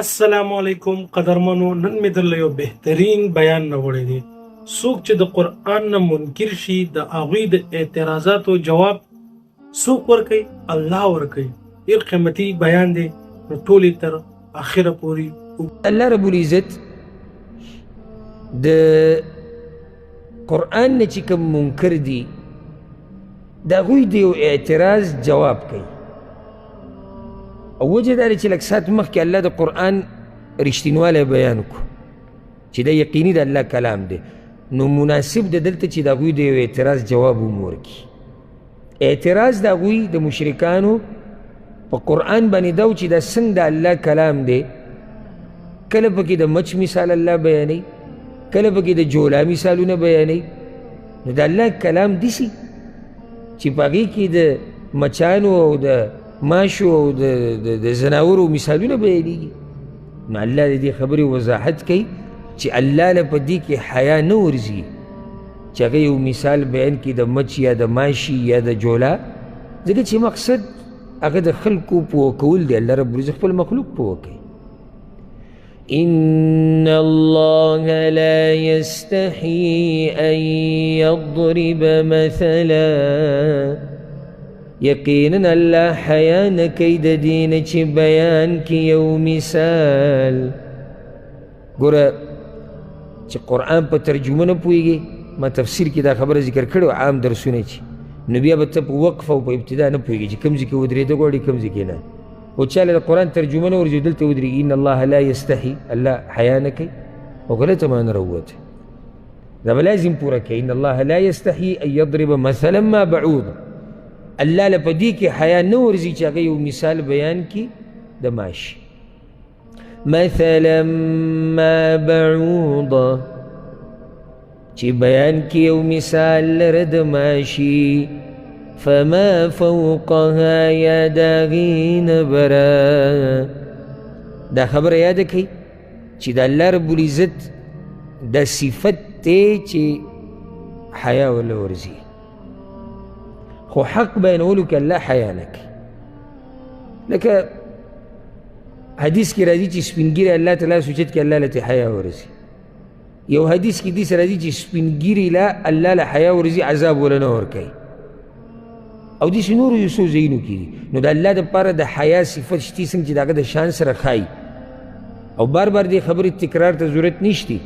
السلام علیکم قدرمنو، نن مې درله یو بهترین بیان راوړی دی. څوک چې د قرآن نه منکر شي، د هغوی د اعتراضاتو جواب څوک ورکوي؟ الله ورکوي. ډېر قیمتي بیان دی، نو ټول یې تر اخره پورې. الله رب العزت د قرآن نه چې کوم منکر دي، د هغوی د یو اعتراض جواب کوي. او وجه دا دی چې لږ ساعت مخکې الله د قرآن رښتینوالی بیان کړو چې دا یقیني د الله کلام دی، نو مناسب ده دلته چې د هغوی د یو اعتراض جواب هم ورکړي. اعتراض د هغوی د مشرکانو په قرآن باندې دا و چې دا څنګه د الله کلام دی. کله پکې د مچ مثال الله بیانوي، کله پکې د جولا مثالونه بیانوي. نو د الله کلام داسې چې په هغې کې د مچانو او د ماشو او د ځناورو مثالونه بیانېږي. نو الله د دې خبرې وضاحت کوي چې الله له په دې کې حیا نه ورځي چې هغه یو مثال بیان کړي د مچ یا د ماشي یا د جولا، ځکه چې مقصد هغه د خلکو پوه کول دی. الله رب العزت خپل مخلوق پوه کوي. إن الله لا يستحي أن يضرب مثلا، یقینا الله حیا نه کوي د دې نه چې بیان کړي یو مثال. ګوره چې قرآن په ترجمه نه پوهېږي، ما تفسیر کې دا خبره ذکر کړې وه عام درسونه چې، نو بیا به ته په وقف او په ابتدا نه پوهېږي چې کوم ځای کې ودرېده غواړي کوم ځای کې نه. او چا له د قرآن ترجمه نه ورځي دلته ودرېږي، ان الله لا یستحي، الله حیا نه کوي، او غلطه معنا راووته. دا به لازم پوره کوي. ان الله لا یستحي ان یضرب مثلا ما بعوض، الله له په دې کې حیا نه ورځي چې هغه یو مثال بیان کړي د ماشي. مثلا ما بعوض، چې بیان کړي یو مثال لره د ماشي، فما فوقها یا د هغې نه بره. دا خبره یاده کړئ چې د الله رب العزت دا صفت دی چې حیا ورله ورځي، خو حق بیانولو کې الله حیا نه کوي. لکه حدیث کې راځي چې سپین ږیری الله ته لاس اوچت کړي، الله له ترې حیا ورځي. یو حدیث کې داسې راځي چې سپین ږیري له الله له حیا ورځي، عذاب وله نه ورکوي. او داسې نورو یو څو ځایونو کې دي. نو د الله دپاره د حیا صفت شته څنګه چې د هغه د شان سره ښایي. او بار بار دې خبرې تکرار ته ضرورت نشته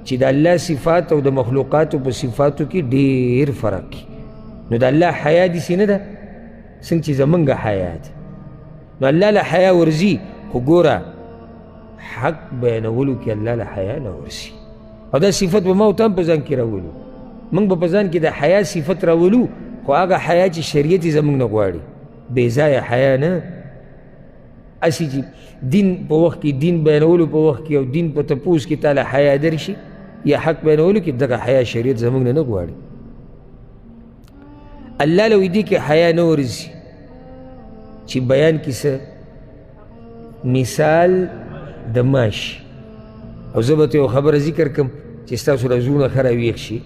چې د الله صفات او د مخلوقاتو په صفاتو کې ډېر فرق دی. نو د الله حیا داسې نه ده څنګه چې زمونږ حیا ده. نو الله له حیا ورځي، خو ګوره حق بیانولو کې الله له حیا نه ورځي. او دا صفت به ما او ته هم په ځان کې راولو. موږ به په ځان کې د حیا صفت راولو، خو هغه حیا چې شریعت یې زموږ نه غواړي، بې ځایه حیا نه. هسې چې دین په وخت کې، دین بیانولو په وخت کې او دین په تپوس کې تا له حیا درشي یا حق بیانولو کې، دغه حیا شریعت زموږ نه نه غواړي. الله له دې کې حیا نه ورځي چې بیان کړي څه مثال د ماش. او زه به ته یو خبره ذکر کړم چې ستاسو له زړونه ښه راویښ شي.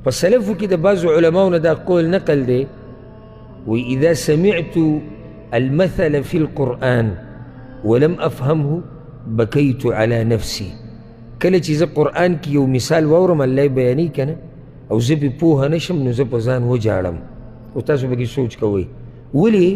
په سلفو کې د بعضو علماو نه دا قول نقل دی، وایي اذا سمعت المثل في القرآن ولم أفهمه بكيت على نفسي. کله چې زه قرآن کې یو مثال واورم، الله یې بیانوي که نه، او زه پرې پوهه نه شم، نو زه په ځان وژاړم. او تاسو پکې سوچ کوئ ولې؟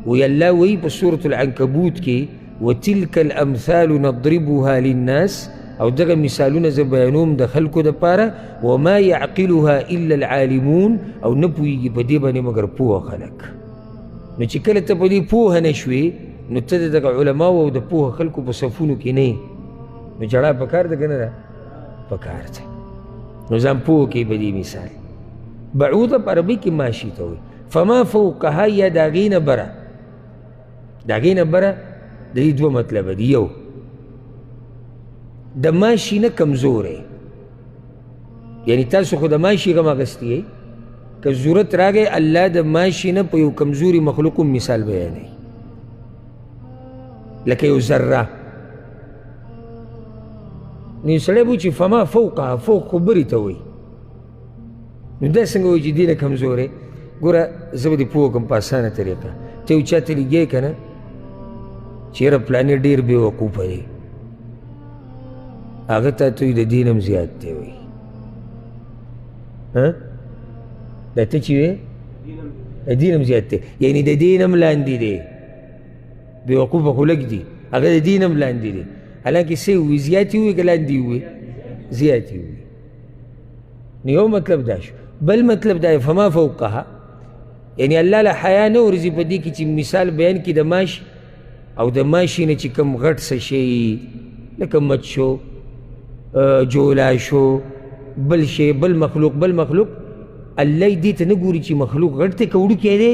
وایي الله وایي په سورة العنکبوت کې وتلك الأمثال نضربها للناس، او دغه مثالونه زه بیانوم د خلکو دپاره، وما يعقلها إلا العالمون، او نه پوهېږي په دې باندې مګر پوه خلک. نو چې کله ته په دې پوهه نه شوې، نو ته د دغه علماو او د پوه خلکو په صفونو کې نه یې. نو ژړا پکار ده که نه ده؟ پکار ده. نو ځان پوه کړئ په دې مثال. بعوضه په عربي کې ماشي ته وایي. فما فوقها یا د هغې نه بره. د هغې نه بره د دې دوه مطلبه دي. یو د ماشي نه کمزوری، یعنی تاسو خو د ماشي غم اخیستی یئ، که ضرورت راغی الله د ماشي نه په یو کمزوري مخلوق هم مثال بیانوي، لکه یو ذره. نو یو سړی به وایي چې فما فوقها، فوق خو برې ته وایي، نو دا څنګه وایي چې دې نه کمزوری؟ ګوره زه به دې پوه کړم په اسانه طریقه. ته یو چا ته لګې که نه، چې یاره پلانی ډېر بېوقوفه دی، هغه تا ته وایي د دین هم زیات دی. وایي ها دا ته چې وایې د دین هم زیات دی، یعنې د دین هم لاندې دی. بېوقوفه خو لږ دي، هغه د دین هم لاندې دی. حالانکه څه یې ووایي، زیات یې ووایي که لاندې یې ووایي؟ زیات یې ووایي. نو یو مطلب دا شو. بل مطلب دا فما فوقها، یعنی الله له حیا نه ورځي په دې کې چې مثال بیان کړي د ماش او د ماشي نه چې کوم غټ څه شی لکه مچ شو، جولا شو، بل شی، بل مخلوق، بل مخلوق، الله یې دې ته نه ګوري چې مخلوق غټ دی که وړوکی دی.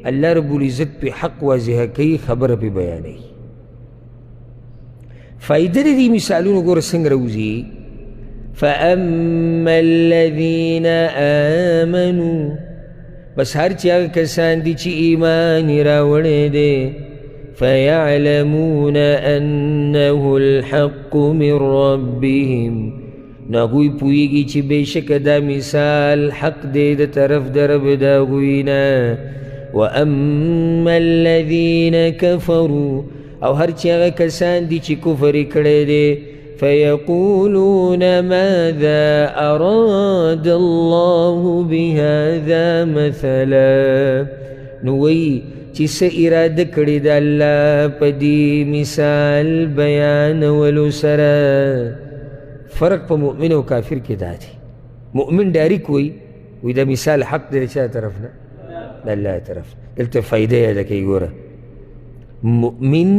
الله رب العزت پې حق واضح کوي، خبره پې بیانوي. فایده د دې مثالونو ګوره څنګه راوځي. فأما الذين آمنوا، بس هر چې هغه کسان دي چې ایمان یې راوړی دی، فيعلمون أنه الحق من ربهم، نو هغوی پوهېږي چې بېشکه دا مثال حق دی د طرف د رب د هغوی نه. وأما الذين كفروا، او هر چې هغه کسان دي چې کفر یې کړی دی، فيقولون ماذا أراد الله بهذا مثلا، نو وایي چې څه اراده کړې ده الله په دې مثال بیانولو سره. فرق په مؤمن او کافر کې دا دی. مؤمن ډایرک وایي، وایي دا مثال حق دی د چا طرف نه؟ د الله طرف. دلته فایده یاده کوي. ګوره، مؤمن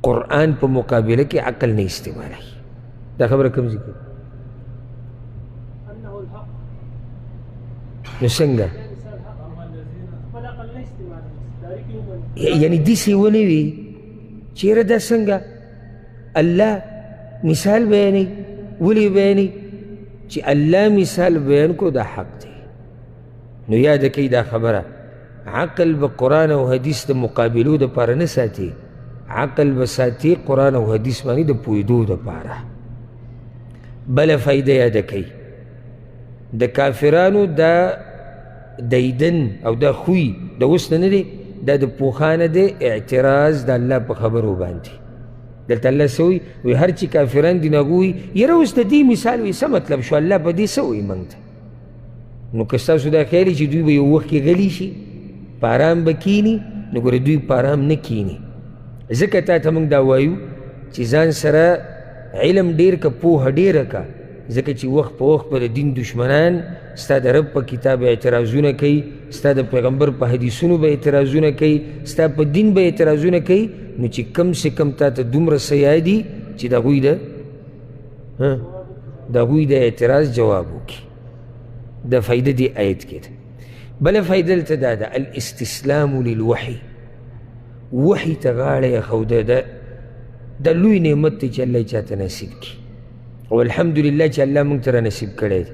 قرآن په مقابله کې عقل نه استعمالوي. دا خبره کوم ځای کې؟ نو څنګه؟ یعنی داسې ونه وي چې یاره دا څنګه الله مثال بیانوي، ولې بیانوي؟ چې الله مثال بیان کړو دا حق دی. نو یاده کوي دا خبره، عقل به قرآن او حدیث د مقابلو دپاره نه ساتي، عقل به ساتي قرآن او حدیث باندې د پوهېدو دپاره. بله فایده یاده کوي، د کافرانو دا دیدن او دا خوی د اوس نه نه دی، دا د پوخانه دی اعتراض د الله په خبرو باندې. دلته الله څه وایي؟ وایي هر چې کافران دي نو هغوی وایي یاره اوس د دې مثال وایي څه مطلب شو، الله په دې څه وایي موږ ته؟ نو که ستاسو دا خیال چې دوی به یو وخت کې غلي شي، په ارام به کښېني، نو ګوره دوی په ارام نه کښېني. ځکه تا ته موږ دا وایو چې ځان سره علم ډېر که، پوهه ډېره که، ځکه چې وخت په وخت به د دین دشمنان ستا د رب په کتاب اعتراضونه کوي، ستا د پیغمبر په حدیثونو به اعتراضونه کوي، ستا په دین به اعتراضونه کوي. نو چې کم سه کم تا ته دومره څه یادي چې د هغوی د د هغوی د اعتراض جواب وکړي. دا فایده دې آیت کې ده. بله فایده دلته دا ده، الاستسلام للوحي، وحي ته غاړه ایښوده، دا لوی نعمت دی چې الله یې چاته نصیب کړي، او الحمدلله چې الله موږ ته را نصیب کړی دی.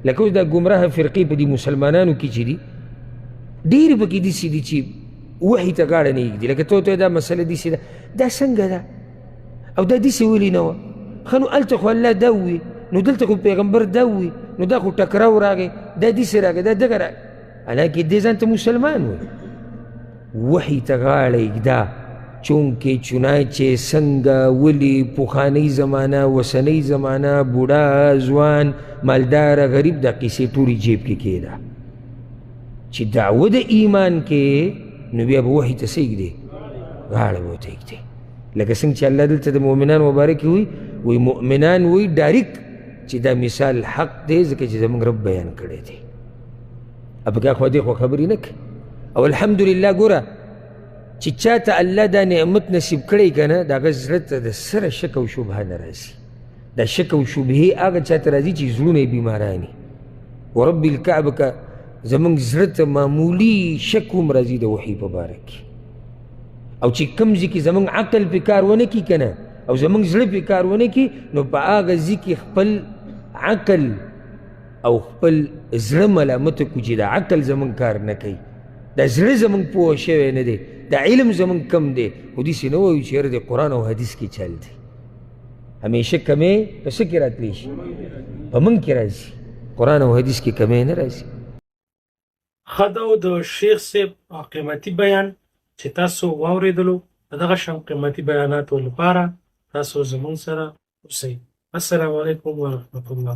لکه اوس دا ګمراه فرقې په دې مسلمانانو کې چې دي، ډېرې پکې داسې دي چې وحي ته غاړه نه ایږدي. لکه ته دا مسله داسې ده، دا څنګه ده، او دا داسې ولې نه وه؟ ښه نو هلته خو الله دا ووي، نو دلته خو پیغمبر دا ووي، نو دا خو ټکراو راغی، دا داسې راغی، دا دغه راغی. حالانکه دې ځان ته مسلمان وایي. وحي ته غاړه ایږده، چونکې چنانچې څنګه ولې پخوانۍ زمانه، اوسنۍ زمانه، بوډا، ځوان، مالداره، غریب، دا قصې ټولې جیب کې کېده. چې دعوه د ایمان کې، نو بیا به وحي ته څه ایږدې؟ غاړه به ورته ایږدې. لکه څنګه چې الله دلته د مؤمنانو مبارکې وایي، وایي مؤمنان وایي ډایرک چې دا مثال حق دی، ځکه چې زموږ رب بیان کړی دی. پکې اخوا دې خوا خبرې نه کوي. او الحمدلله ګوره چې چاته الله دا نعمت نصیب کړی که نه، د هغه زړه ته د سره شک او شبهه نه راځي. دا شک او شبهې هغه چاته راځي چې زړونه یې بیماران وي. ورب الکعبه که زموږ زړه ته معمولي شک هم راځي د وحي په باره کې، او چې کوم ځای کې زموږ عقل پې کار ونه کړي که نه، او زموږ زړه پې کار ونه کړي، نو په هغه ځای کې خپل عقل او خپل زړه ملامت کړو چې دا عقل زموږ کار نه کوي، دا زړه زموږ پوه شوی نه دی، دا علم زموږ کم دی. خو داسې نه وایو چې یاره د قرآن او حدیث کې چل دی. همیشه کمی په څه کې راتلی شي؟ په موږ کې راځي. قرآن او حدیث کې کمی نه راځي. ښه ده او د شیخ صاحب قیمتي بیان چې تاسو واورېدلو. د دغه شان قیمتي بیاناتو لپاره تاسو زموږ سره اوسئ. السلام علیکم ورحمت الله.